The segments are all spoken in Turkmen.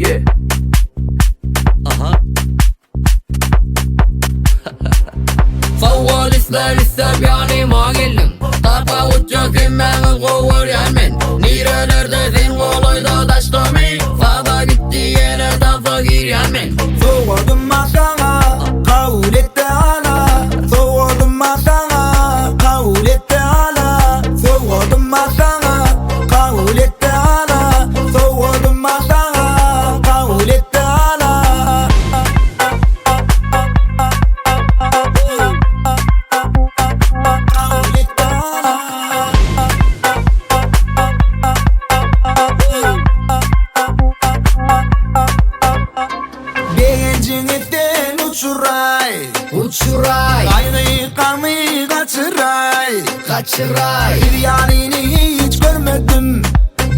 Yeah. Aha. Sowgat ister ister ýanyma geldiň Tapawutjak hemmäňiz gowy görýän men Nirelerde sen golaýda daşdamy Saza gitdi ýene tansa girýän men Sowgadym bar saňa, kabul et-de ala Sowgadym bar saňa, kabul et-de ala Sowgadym bar saňa, kabul et-de ala Sowgadym bar saňa, kabul et-de ala Kabul et-de ala Begenjiňi sen uçuraý. Uçuraý. Gaýgy gamy gaçyraý. Gaçyraý. Bir ýalyny hiç görmedim.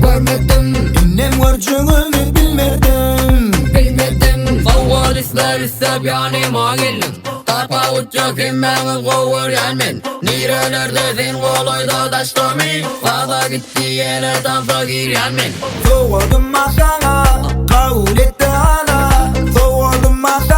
Görmedim. Indem görjegimi bilmedim. Bilmedim. Sowgat ister isläp ýanyma geldiň. Tapawutjak hemmäňiz gowy görýän men. Nirelerde sen golaýda daşdamy. Saza gitdi ýene tansa girýän men. Sowgadym bar saňa, kabul et-de ala. Sowgadym bar.